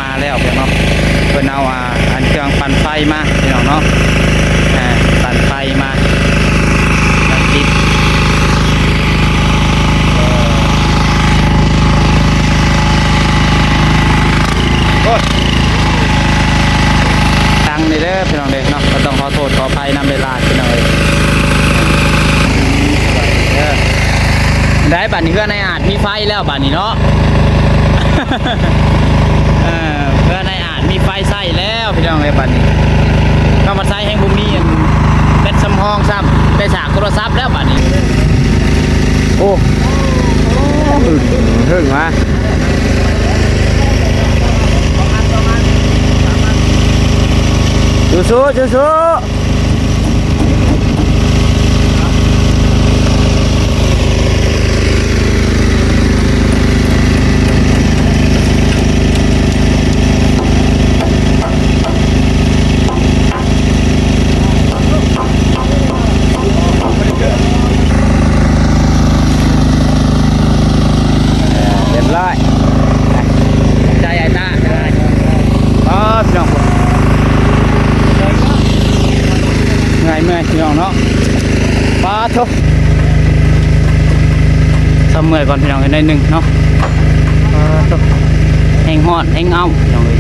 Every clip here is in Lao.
ມາແລ້ວພີ່ນ້ອງເນາະ ເພິ່ນເອົາ ອ່າ ອັນເຄື່ອງປັ່ນໄຟມາພີ່ນ້ອງເນາະ ອ່າ ປັ່ນໄຟມາ ມາຕິດ ໂອ້ຍ ຕັງນີ້ເດີພີ່ນ້ອງເດີເນາະ ກໍຕ້ອງຂໍໂທດຂໍອະໄພນຳຫຼາຍໆ ພີ່ນ້ອງເອີຍ ເດີ ໄດ້ບາດນີ້ເຮືອນອ້າຍອາດມີໄຟແລ້ວບາດນີ້ເນາະ ເອີ ເຮືອນອ້າຍອາດມີໄຟໃຊ້ແລ້ວພີ່ນ້ອງເອີຍ ບາດນີ້ ນ້ອງພັນໄຊແຮ່ງບໍ່ມີອັນແບັດສຳຮອງຊ້ຳ ໄດ້ສາກໂທລະສັບແລ້ວບາດນີ້ ໂອ້ ຫຶ້ງ ຫຶ້ງມາ ສູ້ໆ ສູ້ໆ. ຮຽບຮ້ອຍ ໃຈອ້າຍຕາ ອໍ ພີ່ນ້ອງ ເມື່ອຍ ເມື່ອຍ ພີ່ນ້ອງເນາະ ປາດໂທ້ ຊຳເມື່ອຍກ່ອນພີ່ນ້ອງ ໜ້ອຍໜຶ່ງເນາະ ປາດໂທ້ ແຮງຮ້ອນແຮງເອົາພີ່ນ້ອງເອີຍ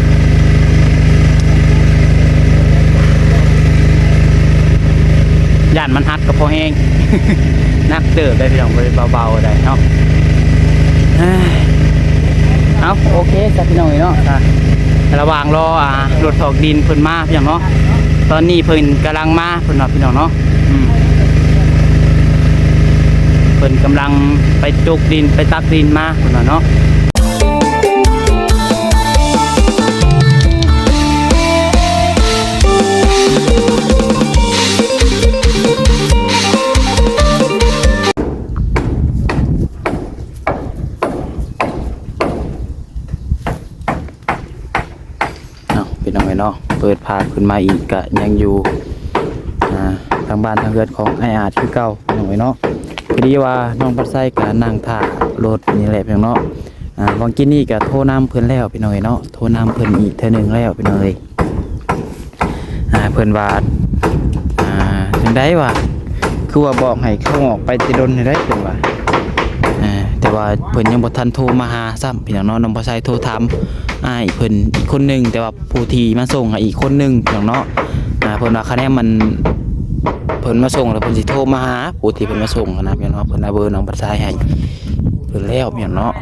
ຢ້ານມັນຫັກກໍພໍແຮງ ໜັກເຕີບໄດ໋ພີ່ນ້ອງ ບໍ່ໄດ້ເບົາໆໃດ໋ເນາະ ເອົາ ໂອເຄຊະພີ່ນ້ອງເອີຍເນາະ ລະຫວ່າງລໍ ອ່າ ລົດຖອກດິນເພິ່ນມາພີ່ນ້ອງເນາະ ຕອນນີ້ເພິ່ນກຳລັງມາ ເພິ່ນວ່າພີ່ນ້ອງເນາະ ອືມ ເພິ່ນກຳລັງໄປຈົກດິນ ໄປຕັກດິນມາ ເພິ່ນວ່າເນາະ ເອົາ ພີ່ນ້ອງເອີຍເນາະ ເປີດພາບຂຶ້ນມາອີກກະຍັງຢູ່ ອ່າ ທາງບ້ານທາງເຮືອນຂອງອ້າຍອາດຄືເກົ່າ ພີ່ນ້ອງເອີຍເນາະ ພໍດີວ່ານ້ອງພັນໄຊກະນັ່ງຖ້າລົດນີ້ແຫຼະ ພີ່ນ້ອງເນາະ ອ່າ ຫວ່າງກີ້ນີ້ກະໂທນຳເພິ່ນແລ້ວ ພີ່ນ້ອງເອີຍເນາະ ໂທນຳເພິ່ນອີກເທື່ອໜຶ່ງແລ້ວ ພີ່ນ້ອງເອີຍ. ອ່າ ເພິ່ນວ່າ ອ່າ ຈັ່ງໃດຫວາ ຄືວ່າບອກໃຫ້ເຂົາອອກໄປແຕ່ດົນແລ້ວເດ້ ເພິ່ນວ່າ ອ່າ ແຕ່ວ່າເພິ່ນຍັງບໍ່ທັນໂທມາຫາຊ້ຳ ພີ່ນ້ອງເນາະ ນ້ອງພາໄຊໂທຖາມອ້າຍເພິ່ນອີກຄົນໜຶ່ງ ແຕ່ວ່າຜູ້ທີ່ມາສົ່ງໃຫ້ອີກຄົນໜຶ່ງ ພີ່ນ້ອງເນາະ ອ່າ ເພິ່ນວ່າຄະແນນມັນ ເພິ່ນມາສົ່ງແລ້ວເພິ່ນຊິໂທມາຫາຜູ້ທີ່ເພິ່ນມາສົ່ງຫັ້ນນະ ພີ່ນ້ອງເນາະ ເພິ່ນເອົາເບີນ້ອງພາໄຊໃຫ້ ເພິ່ນແລ້ວແມ່ນເນາະ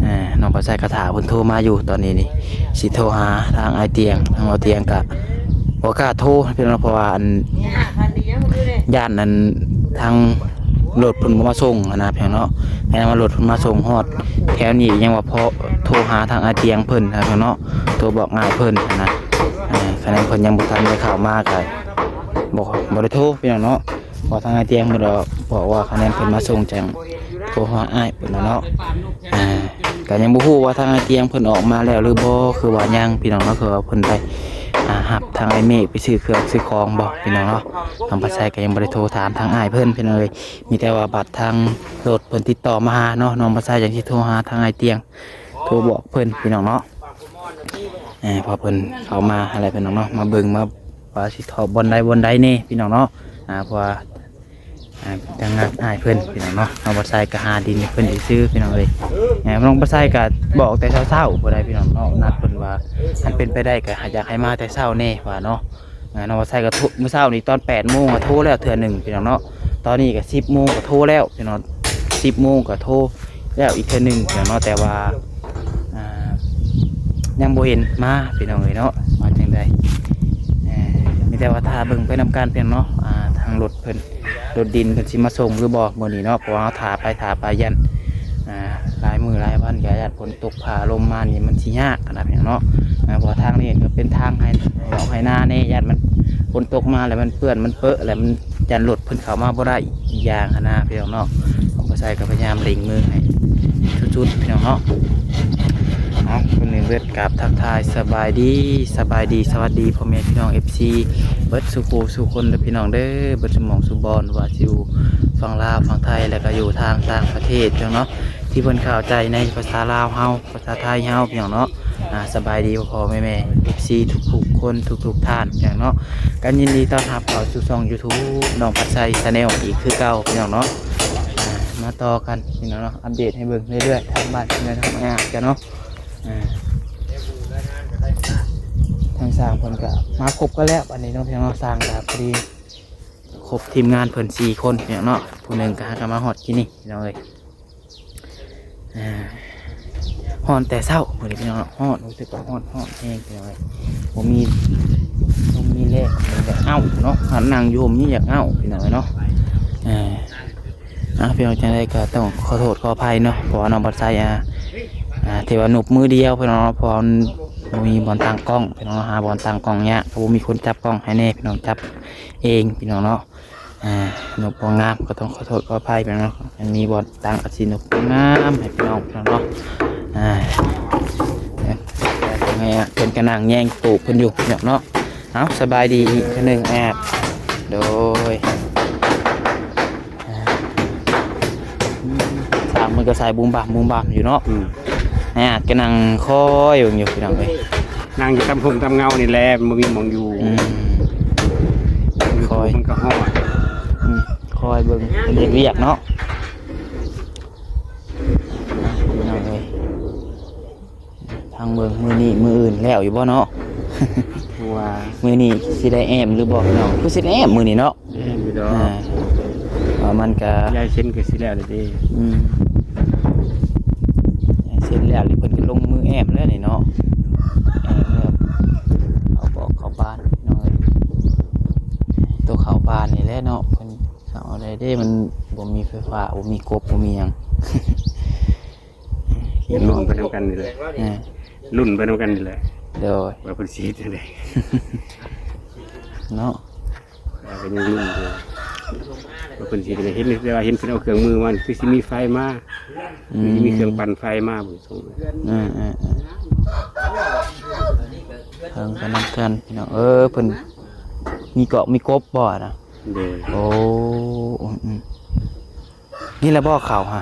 ເອີ ນ້ອງພາໄຊກໍຖ້າເພິ່ນໂທມາຢູ່ຕອນນີ້ນີ້ ຊິໂທຫາທາງອ້າຍຕຽງ ທາງບ່າວຕຽງກໍບໍ່ກ້າໂທພີ່ນ້ອງ ເພາະວ່າອັນ ຢ້ານອັນ ທາງລົດເພິ່ນບໍ່ມາສົ່ງຫັ້ນນະພີ່ນ້ອງເນາະ ແມ່ນວ່າລົດເພິ່ນມາສົ່ງຮອດແຖວນີ້ ຍັງວ່າພໍໂທຫາທາງອ້າຍຕຽງເພິ່ນຫັ້ນນະພີ່ນ້ອງເນາະ ໂທບອກອ້າຍເພິ່ນຫັ້ນນະ ເອີ ຄັນເພິ່ນຍັງບໍ່ທັນໄດ້ເຂົ້າມາກໍບໍ່ ບໍ່ໄດ້ໂທພີ່ນ້ອງເນາະ ເພາະທາງອ້າຍຕຽງເພິ່ນບອກວ່າ ຄະແນນເພິ່ນມາສົ່ງຈັ່ງໂທຫາອ້າຍເພິ່ນນະເນາະ ອ່າ ກໍຍັງບໍ່ຮູ້ວ່າທາງອ້າຍຕຽງເພິ່ນອອກມາແລ້ວຫຼືບໍ່ ຄືວ່າຍັງພີ່ນ້ອງເນາະ ຄືວ່າເພິ່ນໄດ້ ອ່າ ຮັບທາງອ້າຍເມກໄປຊື້ເຄື່ອງຊື້ຂອງບໍ່ພີ່ນ້ອງເນາະ ທາງພາໄຊກໍຍັງບໍ່ໄດ້ໂທຖາມທາງອ້າຍເພິ່ນພີ່ນ້ອງເອີຍ ມີແຕ່ວ່າບັດທາງລົດເພິ່ນຕິດຕໍ່ມາຫາເນາະ ນ້ອງພາໄຊຈັ່ງຊິໂທຫາທາງອ້າຍຕຽງ ໂທບອກເພິ່ນພີ່ນ້ອງເນາະ ເອີ ເພາະເພິ່ນເຂົ້າມາຫັ້ນແຫຼະພີ່ນ້ອງເນາະ ມາເບິ່ງມາ ວ່າຊິເທາະບ່ອນໃດບ່ອນໃດແດ່ພີ່ນ້ອງເນາະ ອ່າ ເພາະວ່າ ອ່າ ທາງອ້າຍເພິ່ນພີ່ນ້ອງເນາະ ນ້ອງພາໄຊກໍຫາດິນໃຫ້ເພິ່ນຊື່ໆ ພີ່ນ້ອງເອີຍ ນ້ອງພາໄຊກໍບອກແຕ່ເຊົ້າໆ ຜູ້ໃດພີ່ນ້ອງເນາະ ນັດເພິ່ນວ່າ ຄັນເປັນໄປໄດ້ກໍຢາກໃຫ້ມາແຕ່ເຊົ້າແດ່ວ່າເນາະ ນ້ອງພາໄຊກໍໂທ ມື້ເຊົ້ານີ້ຕອນແປດໂມງກໍໂທແລ້ວເທື່ອໜຶ່ງພີ່ນ້ອງເນາະ ຕອນນີ້ກໍສິບໂມງກໍໂທແລ້ວພີ່ນ້ອງ ສິບໂມງກໍໂທ ແລ້ວອີກເທື່ອໜຶ່ງພີ່ນ້ອງເນາະ ແຕ່ວ່າ ອ່າ ຍັງບໍ່ເຫັນມາພີ່ນ້ອງເອີຍເນາະ ວ່າຈັ່ງໃດ ເອີ ມີແຕ່ວ່າຖ້າເບິ່ງໄປນຳກັນພີ່ນ້ອງເນາະ ອ່າ ທາງລົດເພິ່ນ ລົດດິນເພິ່ນຊິມາສົ່ງຫຼືບໍ່ມື້ນີ້ເນາະ ເພາະວ່າເຮົາຖ້າໄປ ຖ້າໄປຢ້ານ ອ່າ ຫຼາຍມື້ຫຼາຍວັນກໍຢ້ານຝົນຕົກຟ້າລົມມານີ້ມັນຊິຍາກຫັ້ນນະພີ່ນ້ອງເນາະ ອ່າ ເພາະວ່າທາງນີ້ກໍເປັນທາງໄຮ່ ເຮົາໄຮ່ນາແດ່ ຢ້ານມັນຝົນຕົກມາແລ້ວມັນເປື້ອນມັນເປິແລ້ວມັນ ຢ້ານລົດເພິ່ນເຂົ້າມາບໍ່ໄດ້ອີກຢ່າງຫັ້ນນະພີ່ນ້ອງເນາະ ນ້ອງພາໄຊກໍພະຍາຍາມເລັ່ງມືໃຫ້ສຸດໆ ພີ່ນ້ອງເນາະ ເອົາ ຄົນອື່ນເບິດກາບທັກທາຍສະບາຍດີ ສະບາຍດີ ສະຫວັດດີພໍ່ແມ່ພີ່ນ້ອງ ເອັຟຊີ ເບິດສູ່ຜູ້ສູ່ຄົນເດີພີ່ນ້ອງເດີ ເບິດສູ່ໝ່ອງສູ່ບ່ອນ ວ່າຊິຢູ່ຝັ່ງລາວ ຝັ່ງໄທ ແລ້ວກໍຢູ່ທາງຕ່າງປະເທດພີ່ນ້ອງເນາະ ທີ່ເພິ່ນເຂົ້າໃຈໃນພາສາລາວເຮົາ ພາສາໄທເຮົາ ພີ່ນ້ອງເນາະ. ອາ ສະບາຍດີພໍ່ໆແມ່ໆ ເອັຟຊີ ທຸກໆຄົນ ທຸກໆທ່ານ ພີ່ນ້ອງເນາະ. ກໍຍິນດີຕ້ອນຮັບເຂົ້າສູ່ຊ່ອງ YouTube ນ້ອງພັດໄຊ Channel ອີກຄືເກົ່າ ພີ່ນ້ອງເນາະ. ອາ ມາຕໍ່ກັນ ພີ່ນ້ອງເນາະ ອັບເດດໃຫ້ເບິ່ງເລື້ອຍໆ ທາງບ້ານເຮືອນເຮົາອາດຈະເນາະ. ອາ ທາງຊ່າງເພິ່ນກໍມາຄົບກັນແລ້ວ ອັນນີ້ເນາະ ພີ່ນ້ອງເນາະ. ຊ່າງກໍພໍດີຄົບທີມງານເພິ່ນສີ່ຄົນ ພີ່ນ້ອງເນາະ. ຜູ້ໜຶ່ງກໍຫາກໍມາຮອດທີ່ນີ້ ພີ່ນ້ອງເອີຍ. ອາ ຮ້ອນແຕ່ເຊົ້າມື້ນີ້ ພີ່ນ້ອງເນາະ. ຮ້ອນ ຮູ້ສຶກວ່າຮ້ອນ ຮ້ອນແຮງ ພີ່ນ້ອງເອີຍ. ບໍ່ມີ ບໍ່ມີແຮງ ຢາກເອົ້າເນາະ. ຫານັ່ງຢູ່ຮົ່ມນີ້ຢາກເອົ້າ ພີ່ນ້ອງເອີຍເນາະ. ອາ ອ່າ ພີ່ນ້ອງ ຈັ່ງໃດກໍຕ້ອງຂໍໂທດຂໍອະໄພເນາະ ເພາະວ່ານ້ອງບັດໄຊ ອ່າ ອ່າ ຖືວ່ານຸບມືດຽວ ພີ່ນ້ອງເນາະ. ເພາະວ່າມັນບໍ່ມີບ່ອນຕັ້ງກ້ອງ ພີ່ນ້ອງເນາະ. ຫາບ່ອນຕັ້ງກ້ອງຍາກ ກໍບໍ່ມີຄົນຈັບກ້ອງໃຫ້ແດ່ ພີ່ນ້ອງ ຈັບເອງ ພີ່ນ້ອງເນາະ. ອ່າ ນົບບໍ່ງາມກໍຕ້ອງຂໍໂທດຂໍອະໄພ ພີ່ນ້ອງເນາະ. ມັນມີບ່ອນຕັ້ງ ອາດຊິນົບບໍ່ງາມໃຫ້ພີ່ນ້ອງເນາະ. ອ່າ ແມ່ເພິ່ນກໍນັ່ງແຍງໂຕເພິ່ນຢູ່ເນາະ. ເອົາ ສະບາຍດີອີກເທື່ອໜຶ່ງ ແອດ ໂດຍ ອ່າ ຊ່າງເພິ່ນກໍໃສ່ບູມບາມ ບູມບາມຢູ່ເນາະ. ອືມ ແອດກໍນັ່ງຄອຍເບິ່ງຢູ່ ພີ່ນ້ອງເອີຍ. ນັ່ງຢູ່ຕາມຮົ່ມຕາມເງົານີ້ແຫຼະ ມັນບໍ່ມີໝ່ອງຢູ່. ອືມ ຄອຍ ມັນກໍຮ້ອນ. ອືມ ຄອຍເບິ່ງເພິ່ນເຮັດວຽກເນາະ ພີ່ນ້ອງເອີຍ. ທາງເບິ່ງມື້ນີ້ມື້ອື່ນແລ້ວຢູ່ບໍ່ເນາະ? ວ່າມື້ນີ້ຊິໄດ້ແອ້ມຫຼືບໍ່ ພີ່ນ້ອງ? ຄືຊິໄດ້ແອ້ມມື້ນີ້ເນາະ. ແອ້ມຢູ່ດອກ ອ່າ ວ່າມັນກະ ຍາຍເຊັນກໍຊິແລ້ວແລ້ວເດ້. ອືມ ຍາຍເຊັນແລ້ວນີ້ ເພິ່ນກໍລົງມືແອ້ມແລ້ວນີ້ເນາະ. ແອ້ມແລ້ວ ເອົາບອກເຂົ້າບ້ານ ພີ່ນ້ອງເອີຍ. ໂຕເຂົ້າບ້ານນີ້ແຫຼະເນາະ ເພິ່ນເອົາໄດ້ເດ້ ມັນບໍ່ມີໄຟຟ້າ ບໍ່ມີກົບ ບໍ່ມີຫຍັງ. ລຸ້ນໄປນຳກັນນີ້ແຫຼະ ເອີ ລຸ້ນໄປນຳກັນນີ້ແຫຼະ ໂດຍ ວ່າເພິ່ນຊິເຮັດຈັ່ງໃດເນາະ. ເຮົາກໍຍັງລຸ້ນຢູ່ວ່າເພິ່ນຊິເຮັດ ເຫັນແຕ່ວ່າເຫັນເພິ່ນເອົາເຄື່ອງມືມາ ຄືຊິມີໄຟມາ ອືມ ຄືຊິມີເຄື່ອງປັ່ນໄຟມາ ເບິ່ງຊົງ. ເອີໆໆ ເພິ່ນໄປນຳກັນ ພີ່ນ້ອງເອີຍ. ເພິ່ນມີກອກມີກົບບໍ່ນະ? ໂດຍ ໂອ້ ອືມໆ. ກິນແລ້ວບໍ່ເຂົ້າຫະ?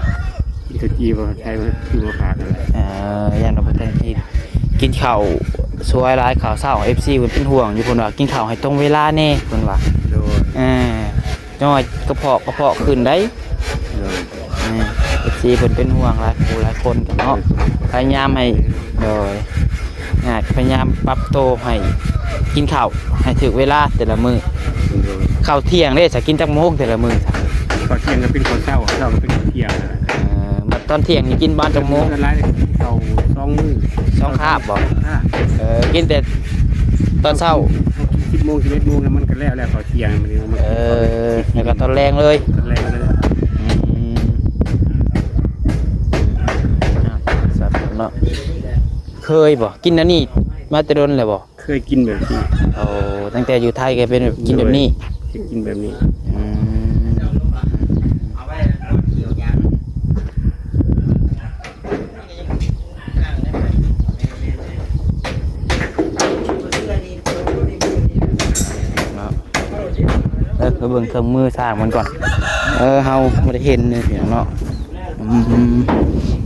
ກິນເຂົ້າຈີ່ບໍ່ ໃຊ້ມາ ຊື້ມາຝາກນັ້ນແຫຼະ. ເອີ ຢ້ານວ່າບໍ່ທັນກິນ ກິນເຂົ້າສວຍຫຼາຍ ເຂົ້າເຊົ້າ ເອັຟຊີເພິ່ນເປັນຫ່ວງຢູ່ ເພິ່ນວ່າກິນເຂົ້າໃຫ້ຕົງເວລາແດ່ ເພິ່ນວ່າ. ໂດຍ ເອີ ຈັ່ງວ່າກະເພາະ ກະເພາະຂຶ້ນໄດ໋. ໂດຍ ເອີ ເອັຟຊີເພິ່ນເປັນຫ່ວງຫຼາຍຜູ້ຫຼາຍຄົນເນາະ ພະຍາຍາມໃຫ້ ໂດຍ ອ່າ ພະຍາຍາມປັບໂຕໃຫ້ກິນເຂົ້າໃຫ້ຖືກເວລາແຕ່ລະມື້. ໂດຍ ເຂົ້າທ່ຽງເດ້ ຈະກິນຈັກໂມງແຕ່ລະມື້? ເຂົ້າທ່ຽງກໍເປັນເຂົ້າເຊົ້າ ເຊົ້າກໍເປັນເຂົ້າທ່ຽງ. ເອີ ບັດຕອນທ່ຽງນີ້ກິນປະມານຈັກໂມງ? ສ່ວນຫຼາຍກໍກິນເຂົ້າສອງມື້ ສອງຄາບບໍ່? ອ່າ ເອີ ກິນແຕ່ຕອນເຊົ້າ ເຮົາກິນສິບໂມງ ສິບເອັດໂມງ ແລ້ວມັນກໍແລ້ວ ແລ້ວເຂົ້າທ່ຽງມັນ ເອີ ແລ້ວກໍຕອນແລງເລີຍ ຕອນແລງເລີຍ. ອືມ ອ່າ ສາທຸເນາະ. ເຄີຍບໍ່? ກິນອັນນີ້ມາແຕ່ດົນແລ້ວບໍ່? ເຄີຍກິນແບບນີ້. ໂອ້ ຕັ້ງແຕ່ຢູ່ໄທກໍເປັນແບບ ກິນແບບນີ້. ໂດຍ ກິນແບບນີ້. ອືມ ເນາະ ເອີ ໄປເບິ່ງເຄື່ອງມືຊ່າງມັນກ່ອນ. ເອີ ເຮົາບໍ່ໄດ້ເຫັນເດ້ ພີ່ນ້ອງເນາະ. ອືມ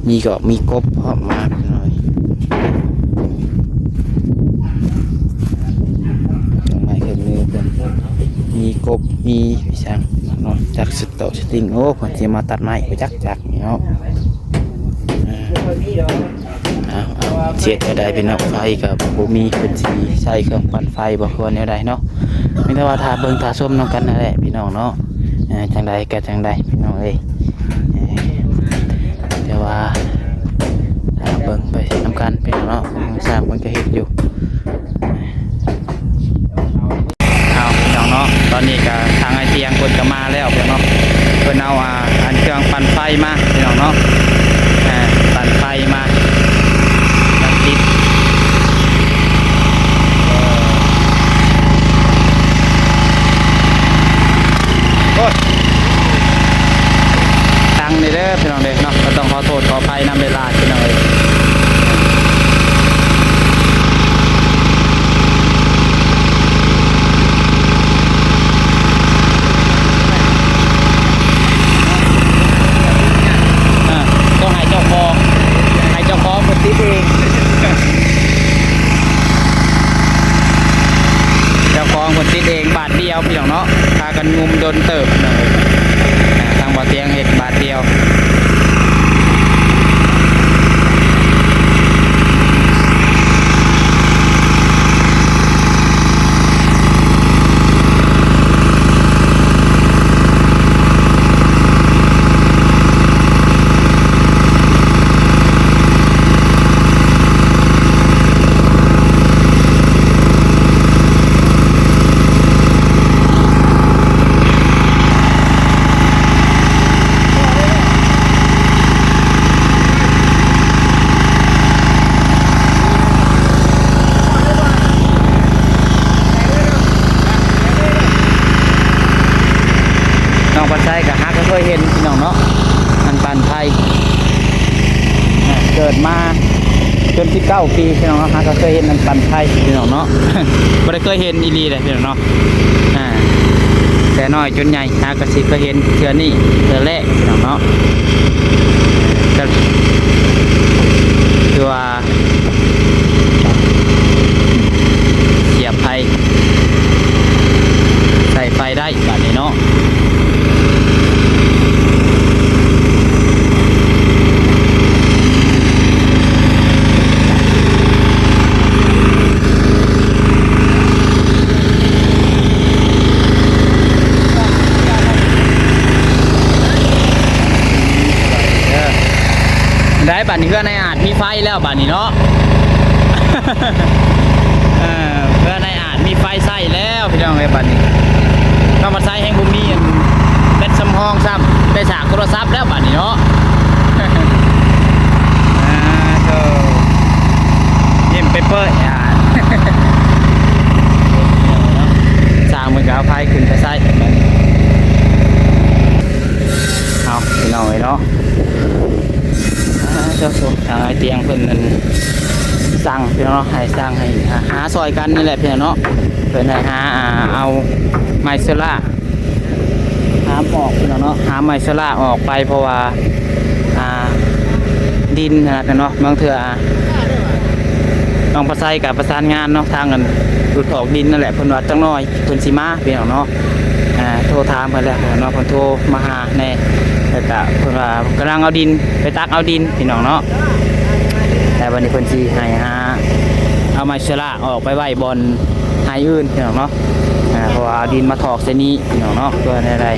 ມີກໍມີກົບພ້ອມມາ ພີ່ນ້ອງເອີຍ. ເຄື່ອງໄມ້ເຄື່ອງມືເພິ່ນ ມີກົບ ມີຫຍັງເນາະ ຈັກສະຕໍສະຕິງ. ໂອ້ ເພິ່ນຊິມາຕັດໄມ້ບໍ່ຈັກ ຈັກນີ້ເນາະ. ອ່າ ເອົາ ເອົາ ເສຍດາຍ ພີ່ນ້ອງ ໄຟກໍບໍ່ມີ ເພິ່ນຊິໃຊ້ເຄື່ອງປັ່ນໄຟບໍ່ ຄືວ່າແນວໃດເນາະ. ມີແຕ່ວ່າຖ້າເບິ່ງຖ້າຊົມນຳກັນນັ້ນແຫຼະ ພີ່ນ້ອງເນາະ. ເອີ ຈັ່ງໃດກໍຈັ່ງໃດ ພີ່ນ້ອງເອີຍ. ເອີ ແຕ່ວ່າຖ້າເບິ່ງໄປນຳກັນ ພີ່ນ້ອງເນາະ ທາງຊ່າງເພິ່ນກໍເຮັດຢູ່. ເອົາ ພີ່ນ້ອງເນາະ ຕອນນີ້ກໍທາງອ້າຍຕຽງເພິ່ນກໍມາແລ້ວ ພີ່ນ້ອງເນາະ. ເພິ່ນເອົາ ອ່າ ອັນເຄື່ອງປັ່ນໄຟມາ ພີ່ນ້ອງເນາະ. ອ່າ ປັ່ນໄຟມາ ຕັດຕິດ ໂອ້ຍ ຕັງນີ້ເດີ ພີ່ນ້ອງເດີເນາະ. ກໍຕ້ອງຂໍໂທດຂໍອະໄພນຳຫຼາຍໆ ພີ່ນ້ອງເອີຍ. ໝົດຕິດເອງບາດດຽວພີ່ນ້ອງເນາະ ພາກັນງຸມດົນເຕີບພີ່ນ້ອງເອີຍ. ອ່າ ທາງບໍ່ຕຽງເຮັດບາດດຽວ. ນ້ອງພັນໄຊກໍຫາກໍເຄີຍເຫັນພີ່ນ້ອງເນາະ ອັນປັ່ນໄຟ ອ່າ ເກີດມາຈົນສິບເກົ້າປີພີ່ນ້ອງເນາະ ຫາກໍເຄີຍເຫັນອັນປັ່ນໄຟພີ່ນ້ອງເນາະ ບໍ່ໄດ້ເຄີຍເຫັນອີ່ຫຼີເດ້ພີ່ນ້ອງເນາະ. ອ່າ ແຕ່ນ້ອຍຈົນໃຫຍ່ຫາກໍຊິເຄີຍເຫັນເທື່ອນີ້ເທື່ອແລກພີ່ນ້ອງເນາະ ກໍຄືວ່າ ສຽບໄຟ ໃສ່ໄຟໄດ້ບາດນີ້ເນາະ. ໄດ້ບາດນີ້ ເຮືອນນາຍອາດມີໄຟແລ້ວບາດນີ້ເນາະ ເອີ ເຮືອນນາຍອາດມີໄຟໃຊ້ແລ້ວພີ່ນ້ອງເອີຍ ບາດນີ້ ນ້ອງພັນໄຊແຮ່ງບໍ່ມີອັນແບັດສຳຮອງຊ້ຳ ໄດ້ສາກໂທລະສັບແລ້ວບາດນີ້ເນາະ. ອ່າ ໂທ້ ຍິ້ມເປີຍໆ ອ່າ ຊ່າງເພິ່ນກໍເອົາໄຟຂຶ້ນໄປໃຊ້ ເອົາ ພີ່ນ້ອງເອີຍເນາະ. ອ່າ ເຈົ້າ ທາງອ້າຍຕຽງເພິ່ນນັ້ນສັ່ງ ພີ່ນ້ອງເນາະ ໃຫ້ສັ່ງໃຫ້ ອ່າ ຫາຊ່ອຍກັນນີ້ແຫຼະ ພີ່ນ້ອງເນາະ ເພິ່ນໃຫ້ຫາ ອ່າ ເອົາໄມ້ໂຊລາ ຫາມອອກ ພີ່ນ້ອງເນາະ ຫາໄມ້ໂຊລາອອກໄປ ເພາະວ່າ ອ່າ ດິນຫັ້ນນະ ພີ່ນ້ອງເນາະ ບາງເທື່ອ ນ້ອງປະໄຊກໍປະສານງານເນາະ ທາງອັນຫຼຸດຖອກດິນນັ້ນແຫຼະ ເພິ່ນວ່າຈັກໜ່ອຍເພິ່ນຊິມາ ພີ່ນ້ອງເນາະ. ອ່າ ໂທຖາມເພິ່ນແລ້ວເນາະ ເພິ່ນໂທມາຫາແດ່ ແລ້ວກະເພິ່ນວ່າກຳລັງເອົາດິນໄປຕັກເອົາດິນ ພີ່ນ້ອງເນາະ ແຕ່ບັດນີ້ເພິ່ນຊິໃຫ້ຫາເອົາໄມ້ເຊລາອອກໄປໄວ້ບ່ອນໄຮ່ອື່ນ ພີ່ນ້ອງເນາະ ອ່າ ເພາະວ່າເອົາດິນມາຖອກໃສ່ນີ້ ພີ່ນ້ອງເນາະ ເພື່ອໃຫ້ໄດ້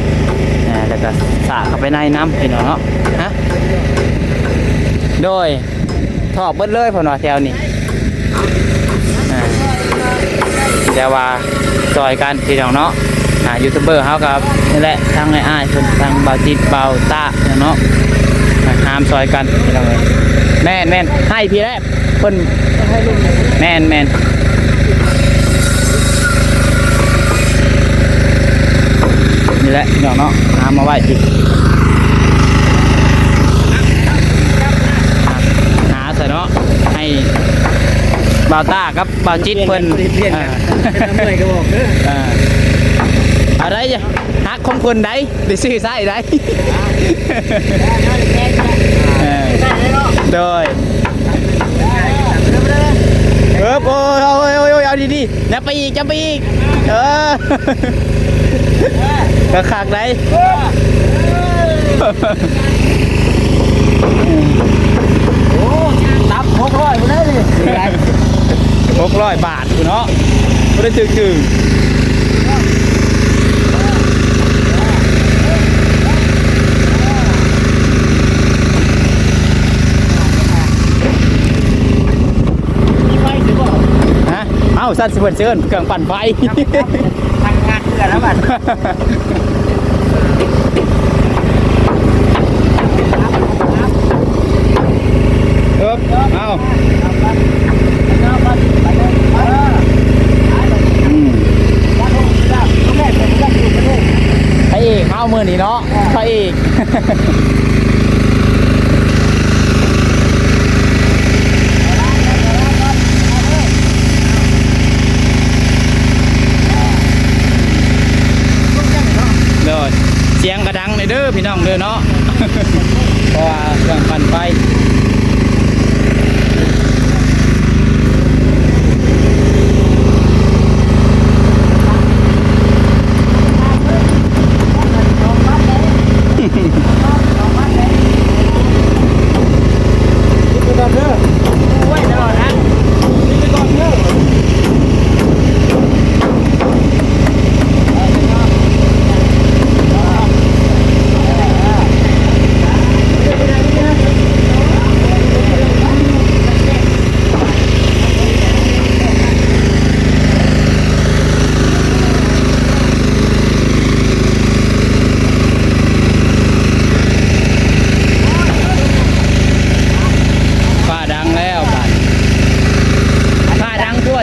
ອ່າ ແລ້ວກະສາກເຂົ້າໄປໃນນຳ ພີ່ນ້ອງເນາະ ຮະ ໂດຍ ຖອກເບິດເລີຍເພິ່ນວ່າແຖວນີ້ ອ່າ ແຕ່ວ່າຊ່ອຍກັນພີ່ນ້ອງເນາະ ອ່າ ຢູທູບເບີເຮົາກໍນີ້ແຫຼະ ທັງອ້າຍໆເພິ່ນ ທັງບ່າວຈິດ ບ່າວຕາເນາະ ອ່າ ຫາມຊ່ອຍກັນພີ່ນ້ອງເອີຍ ແມ່ນໆ ໃຫ້ພີ້ແຫຼະ ເພິ່ນ ແມ່ນໆ ນີ້ແຫຼະພີ່ນ້ອງເນາະ ຫາມາໄວ້ອີກ ຫາຊະເນາະ ໃຫ້ບ່າວຕາກັບບ່າວຈິດເພິ່ນ ປ່ຽນກັນ ອ່າ ເປັນເມື່ອຍກໍບອກເດີ ອ່າ ເອົາໄດ້ ຮັກຂອງເພິ່ນໃດ ໄດ້ຊື້ໃຊ້ໄດ໋ ເອີ ໂດຍ ເອີ ໂອ້ຍ ເອົາ ເອົາ ເອົາ ເອົາດີໆ ຍັບໄປອີກ ຍັບໄປອີກ ເອີ ຄັກໆ ໄດ໋ ໂອ້ ຕັບຫົກຮ້ອຍພຸ້ນເດ້ນີ້ ຫົກຮ້ອຍບາດ ພຸ້ນເນາະ ບໍ່ໄດ້ຖືກໆ ຮະ ເອົ້າ ຊັ້ນຊິເພິ່ນເຊີນເຄື່ອງປັ່ນໄຟ ທາງງານເຄືອແລ້ວບັດ ເອີບ ເອົາ ອືມ ພະເອກເຮົາມື້ນີ້ເນາະ ພະເອກ ໂດຍ ສຽງກະດັງແດ່ເດີພີ່ນ້ອງເດີເນາະ ເພາະວ່າເຄື່ອງປັ່ນໄຟ ເອີ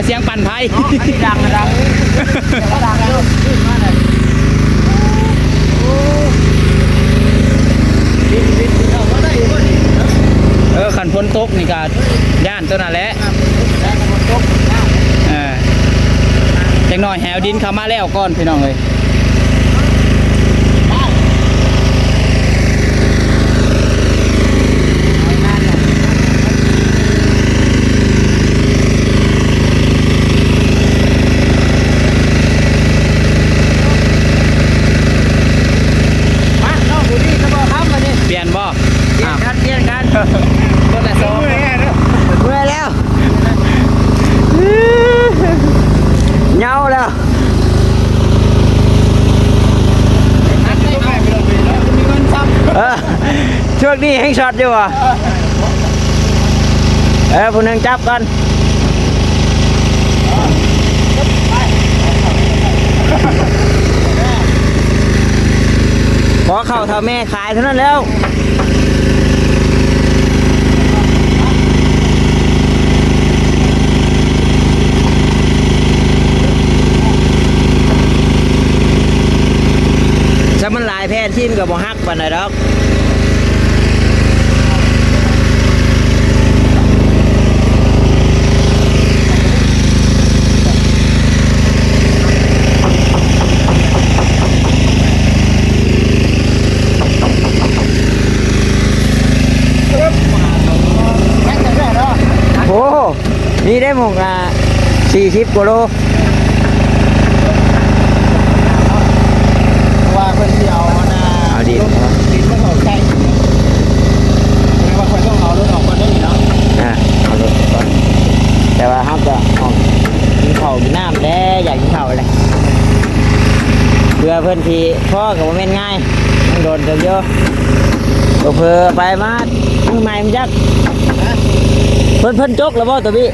ສຽງປັ່ນໄຟ ເນາະ ອັນນີ້ດັງ ດັງ ດັງຢູ່ ຂຶ້ນມາເລີຍ ໂອ້ ບິນ ບິນ ບິນເຂົ້າມາໄດ້ບໍ່ນີ້ເນາະ ເອີ ຄັນຝົນຕົກນີ້ກະຢ້ານໂຕນັ້ນແຫຼະ ອ່າ ຝົນຕົກ ແລ້ວກໍຝົນຕົກ ເອີ ຈັກໜ້ອຍໃຫ້ເອົາດິນເຂົ້າມາແລ້ວກ່ອນ ພີ່ນ້ອງເອີຍ. ມາເນາະ ຜູ້ດີສະເໝີຄຳ ບາດນີ້ ປ່ຽນບໍ່? ປ່ຽນກັນ ປ່ຽນກັນ ຄົນລະສອງ ເມື່ອຍແລ້ວ ເມື່ອຍແລ້ວ ເຫງົາແລ້ວ ເອີ ຊ່ວງນີ້ແຮງຊັອດຢູ່ຫວາ? ເອີ ຜູ້ໜຶ່ງຈັບກ່ອນ ຂໍເຂົ້າຖ້າແມ່ ຂາຍເທົ່ານັ້ນແລ້ວ ຊະມັນຫຼາຍແຜ່ນ ທີມກໍບໍ່ຮັກປານໃດດອກ. ໂອ້ ນີ້ໄດ້ໝົງ ອ່າ ສີ່ສິບກວ່າໂລ ເພາະວ່າເພິ່ນຊິເອົາອັນນ່າ ເອົາດິນ ດິນມາຖອກໃສ່ ແຕ່ວ່າຂ້ອຍຕ້ອງເອົາລົດອອກກ່ອນເດ້ນີ້ເນາະ ອ່າ ເອົາລົດອອກກ່ອນ ແຕ່ວ່າເຮົາຈະອອກກິນເຂົ້າກິນນ້ຳແດ່ ຢາກກິນເຂົ້າແຫຼະ ເພື່ອເພິ່ນຊິພໍກໍບໍ່ແມ່ນງ່າຍ ຍັງດົນເຕີບຢູ່ ເຜີໆໄປມາມື້ໃໝ່ມັນຈັກ ເພິ່ນ ເພິ່ນຈົກແລ້ວບໍ່ ໂຕບີ? ຮະ?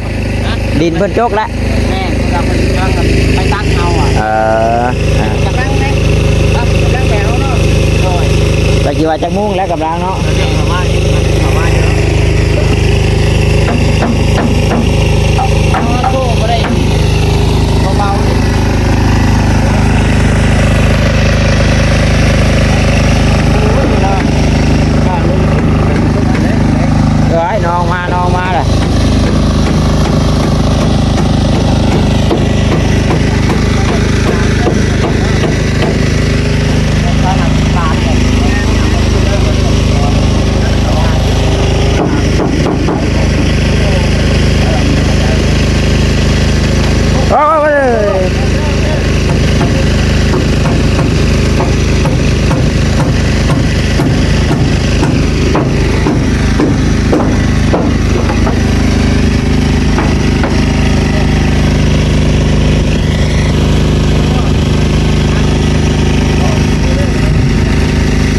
ດິນເພິ່ນຈົກແລ້ວ ແມ່ນ ເພິ່ນວ່າເພິ່ນກຳລັງໄປຕັກເອົາອະ ເອີ ອ່າ ກຳລັງແມ່ນ ກຳລັງແບກເອົາເນາະ ໂດຍ ຈັກຊິວ່າຈັກໂມງແລ້ວ ກຳລັງເນາະ ເຂົາມາຢູ່ ເຂົາມາຢູ່ເນາະ ອໍ ໂທ ບໍ່ໄດ້ ເບົາໆ ເດ້. ເອີຍ ນ້ອງມາ ນ້ອງມາລະ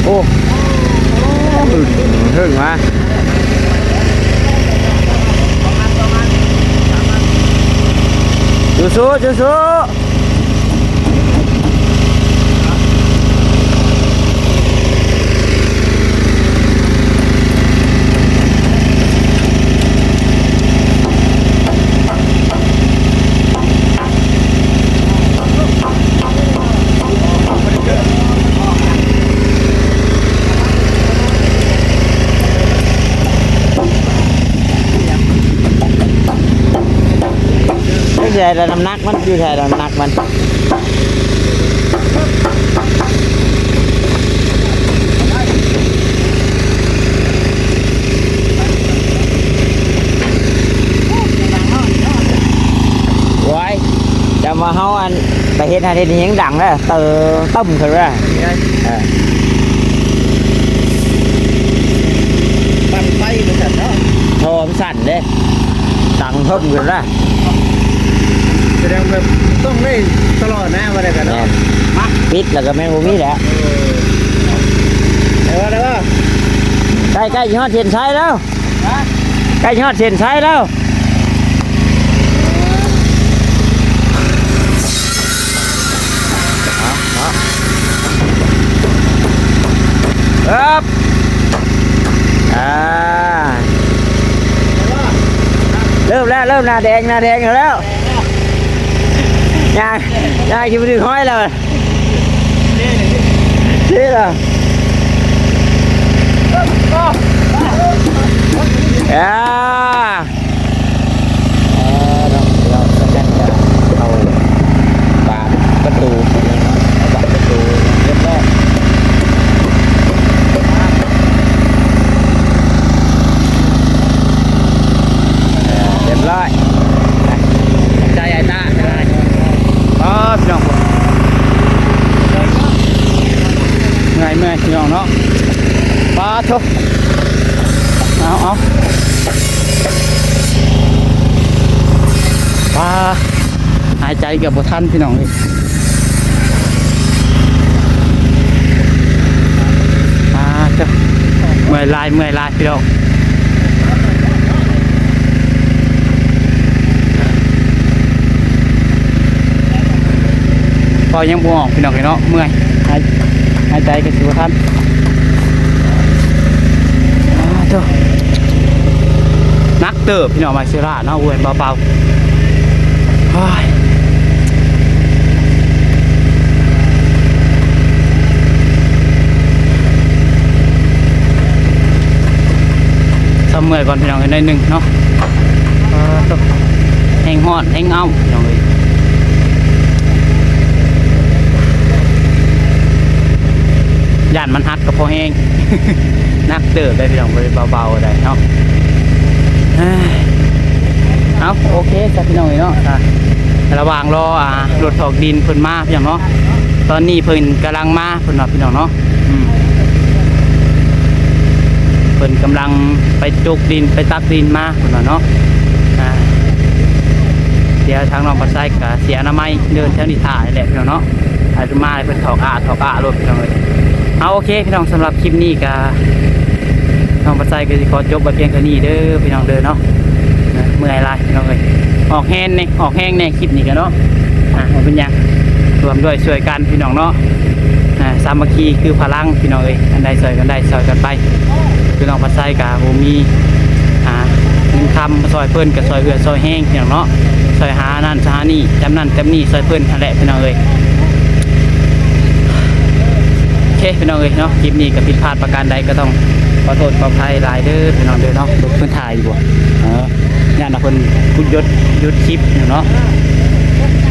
ໂອ້ ຫຶ້ງມາ ສູ້ໆ ສູ້ໆ. ຢູ່ໃສລະ ນ້ຳໜັກມັນ ຢູ່ໃສລະ ນ້ຳໜັກມັນ? ໂອ້ຍ ຈຳວ່າເຮົາ ອັນ ໄປເຮັດຫັ້ນເຮັດນີ້ຍັງດັງເດີ ເຕີ ຕຶ້ມຂຶ້ນເດີ ເອີ ບັ້ງໄຟວ່າຊັ້ນເນາະ ທໍ່ມັນສັ່ນເດ້ ດັງເພີ່ມຂຶ້ນລະ ສະແດງແບບຕ້ອງໄດ້ຕະຫຼອດນະ ວ່າໄດ້ກັນເນາະ ແມ່ນ ມາ ປິດແລ້ວກໍແມ່ນບໍ່ມີແຫຼະ ເອີ ໄດ້ບໍ່ ໄດ້ບໍ່ ໃກ້ ໃກ້ຊິຮອດເສັ້ນໄຊແລ້ວ ຮະ ໃກ້ຊິຮອດເສັ້ນໄຊແລ້ວ ເອີບ ອ່າ ເລີ່ມແລ້ວ ເລີ່ມໜ້າແດງ ໜ້າແດງແລ້ວ ຍ່າງ ຍ່າງຊິບໍ່ຖືກຫອຍແລ້ວ ເທແລ້ວ ອ່າ ອ່າ ເນາະ ເຮົາກະຈະເຂົ້າບານປະຕູເນາະ ເຂົ້າບານປະຕູຮຽບຮ້ອຍ ຮຽບຮ້ອຍ ໃຈອ້າຍຕາ ອໍ ພີ່ນ້ອງ ເມື່ອຍ ເມື່ອຍ ພີ່ນ້ອງເນາະ ປາໂທ້ ເອົາ ເອົາ ປາ ຫາຍໃຈເກືອບບໍ່ທັນພີ່ນ້ອງເອີຍ ອ່າ ເຈົ້າ ເມື່ອຍຫຼາຍ ເມື່ອຍຫຼາຍພີ່ນ້ອງ ເວົ້າຍັງບໍ່ອອກພີ່ນ້ອງເອີຍເນາະ ເມື່ອຍ ຫາຍ ຫາຍໃຈກໍຊິບໍ່ທັນ ອ່າ ເຈົ້າ ໜັກເຕີບພີ່ນ້ອງ ໄມເຊລາເນາະ ໂອ້ຍ ເບົາໆ ໂອ້ຍ ຊະເມື່ອຍກ່ອນພີ່ນ້ອງເອີຍ ໜ້ອຍໜຶ່ງເນາະ ເອີ ໂທ້ ແຮງຮ້ອນແຮງເອົ້າພີ່ນ້ອງເອີຍ ຢ້ານມັນຫັກກໍພໍແຮງ ໜັກເຕີບໄດ໋ພີ່ນ້ອງ ບໍ່ໄດ້ເບົາໆໄດ໋ເນາະ ເອີ ເອົາ ໂອເຄຊະພີ່ນ້ອງເອີຍເນາະ ອ່າ ລະຫວ່າງລໍ ອ່າ ລົດຖອກດິນເພິ່ນມາພີ່ນ້ອງເນາະ ຕອນນີ້ເພິ່ນກຳລັງມາ ເພິ່ນວ່າພີ່ນ້ອງເນາະ ອືມ ເພິ່ນກຳລັງໄປຈົກດິນ ໄປຕັກດິນມາ ເພິ່ນວ່າເນາະ ອ່າ ດຽວທາງນ້ອງປາໄຊກະຊິອະນາໄມເດີນແຖວນີ້ຖ້າແຫຼະພີ່ນ້ອງເນາະ ອາດຈະມາເພິ່ນຖອກອ້າຖອກອ້າໂລດພີ່ນ້ອງເອີຍ ເອົາ ໂອເຄພີ່ນ້ອງ ສຳລັບຄລິບນີ້ກະ ນ້ອງປາໄຊກໍຊິຂໍຈົບໄວ້ພຽງເທົ່ານີ້ເດີພີ່ນ້ອງເດີເນາະ ເມື່ອຍຫຼາຍພີ່ນ້ອງເອີຍ ອອກແຮງແດ່ ອອກແຮງແດ່ຄລິບນີ້ກໍເນາະ ອ່າ ບໍ່ເປັນຫຍັງ ຮ່ວມດ້ວຍຊ່ວຍກັນພີ່ນ້ອງເນາະ ອ່າ ສາມັກຄີຄືພະລັງພີ່ນ້ອງເອີຍ ອັນໃດຊ່ວຍກັນໄດ້ຊ່ວຍກັນໄປ ຄືນ້ອງປາໄຊກໍບໍ່ມີ ອ່າ ເງິນຄຳມາຊ່ອຍເພິ່ນ ກໍຊ່ອຍເອື້ອຊ່ອຍແຮງພີ່ນ້ອງເນາະ ຊ່ອຍຫານັ້ນຫານີ້ ຈຳນັ້ນຈຳນີ້ ຊ່ອຍເພິ່ນຫັ້ນແຫຼະພີ່ນ້ອງເອີຍ ໂອເຄພີ່ນ້ອງເອີຍເນາະ ຄລິບນີ້ກໍຜິດພາດປະການໃດກໍຕ້ອງຂໍໂທດຂໍອະໄພຫຼາຍເດີພີ່ນ້ອງເດີເນາະ ເບິ່ງເພິ່ນຖ່າຍຢູ່ບໍ່ ເອີ ຢ້ານວ່າເພິ່ນຢຸດ ຢຸດຄລິບຢູ່ເນາະ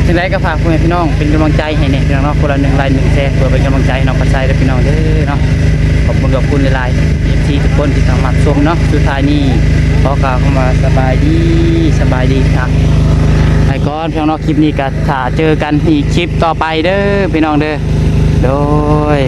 ຈັ່ງໃດກໍຝາກພໍ່ແມ່ພີ່ນ້ອງເປັນກຳລັງໃຈໃຫ້ແດ່ພີ່ນ້ອງເນາະ ຄົນລະໜຶ່ງໄລຄ໌ ໜຶ່ງແຊ ເພື່ອເປັນກຳລັງໃຈໃຫ້ນ້ອງປາໄຊເດີພີ່ນ້ອງເດີເນາະ ຂອບຄຸນ ຂອບຄຸນຫຼາຍໆ ເອັຟຊີ ທຸກຄົນທີ່ເຂົ້າມາຮັບຊົມເນາະ ສຸດທ້າຍນີ້ຂໍກ່າວຄຳວ່າສະບາຍດີ ສະບາຍດີ ອ່ະ ໄປກ່ອນພີ່ນ້ອງເນາະ ຄລິບນີ້ກໍຖ້າເຈີກັນອີກຄລິບຕໍ່ໄປເດີພີ່ນ້ອງເດີ ໂດຍ